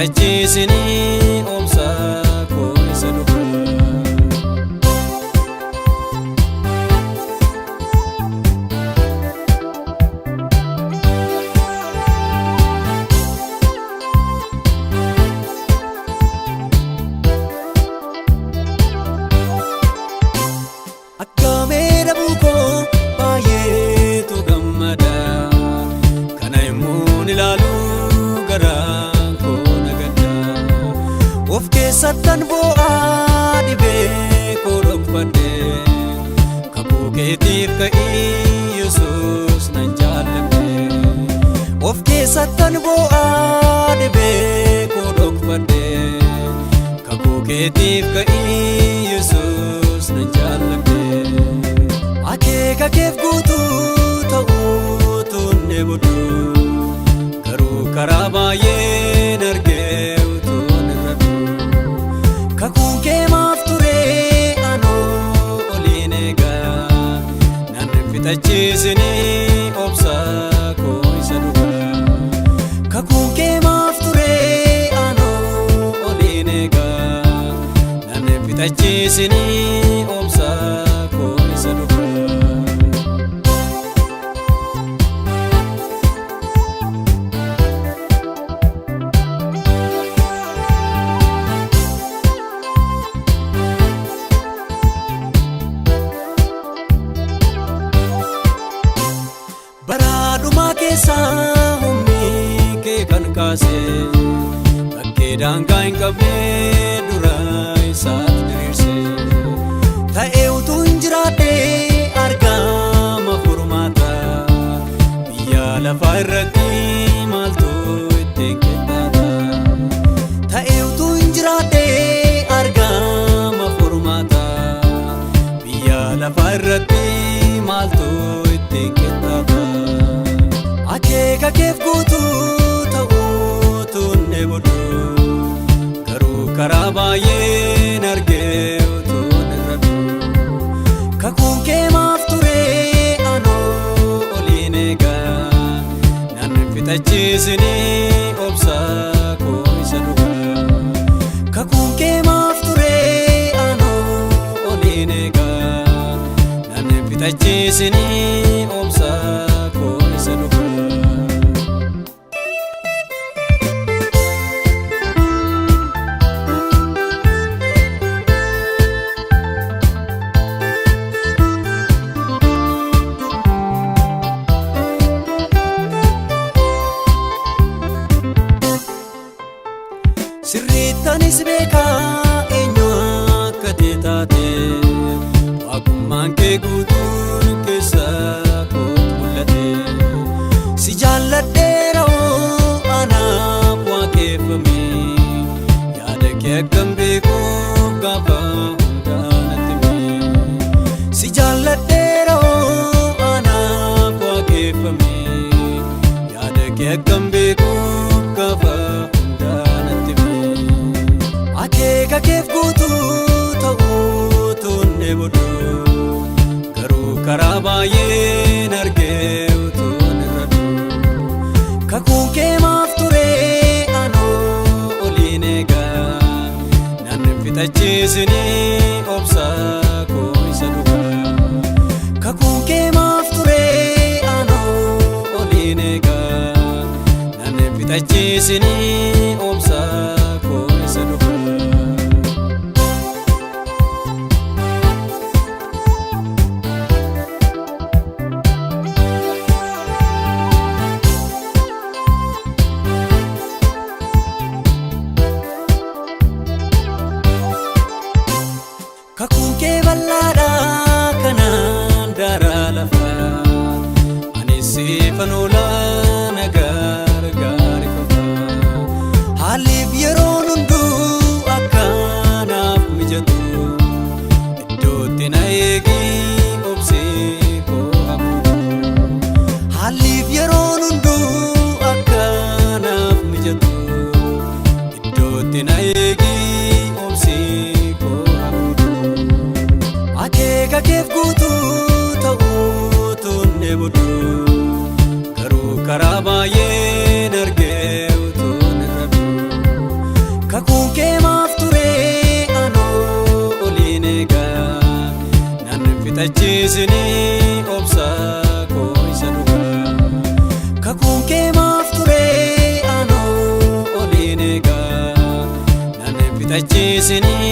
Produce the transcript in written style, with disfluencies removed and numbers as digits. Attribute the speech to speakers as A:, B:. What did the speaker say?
A: fixachiisinii obsa koo isa dhugaa. Akkamee dhabuu koo baay'eetu gammada. Kana immoo ni ilaalu garaan koo na gadda. Of keessattan boo'aa dhibee koo dhokfadhe. Kakuu keetiif ka'ii Yesuus nan jaalladhe. Of keessattan boo'aa dhibee koo dhokfadhe. Kakuu keetiif ka'ii Yesuus nan jaalladhe. Akeeka keef guutuu ta'uutu hin dheebodhu. Garuu karaa baay'een argee utuu irra Kakuun kee maaf ture anoo oliin eegaa. Nan fixachiisinii obsa koo isa dhugaa. Kakuun kee maaf ture anoo oliin eegaa. Nan fixachiisinii obsa koo isa dhugaa. Baraadhumaa keessaa humni kee kan kaase bakkee daangaa hin qabne dura isaaf diriirse. Ta'ee utuu hin jiraadhe argama furmaata biyya lafaa irratti maaltu ittiin qixxaata. Ta'ee utuu hin jiraadhe argama furmaata biyya lafaa irratti maaltu ittiin qixxaata. Akeeka keef guutuu ta'uutu hin dheebodhu. Garuu karaa baay'een argee utuu irra Kakuun kee maaf ture anoo oliin eegaa. Nan fixachiisinii obsa koo isa dhugaa. Kakuun kee maaf ture anoo oliin eegaa. Nan fixachiisinii obsa koo isa dhugaa. Sirriittanis beekaa eenyu akka ta'e taate waaqummaan kee guutuun keessa kootu mul'ate. Si jaalladheera oo anaaf waaqeffame yaada kee akkam beekuuf gaafa hundaa natti hime. Si jaalladheera oo anaaf waaqeffame yaada kee akkam beekuuf gaafa hundaa natti hime. Akeeka keef guutuu ta'uutu hin dheebodhu. Garuu karaa baay'een argee utuu irra Kakuun kee maaf ture anoo oliin eegaa. Nan fixachiisinii obsa koo isa dhugaa. Kakuun kee maaf ture anoo oliin eegaa. Nan fixachiisinii obsa koo isa dhugaa. Kakuun kee bal'aadhaa kanaan daaraa lafaa. Ani siifan oolaa na gargaari qofa. Isinii.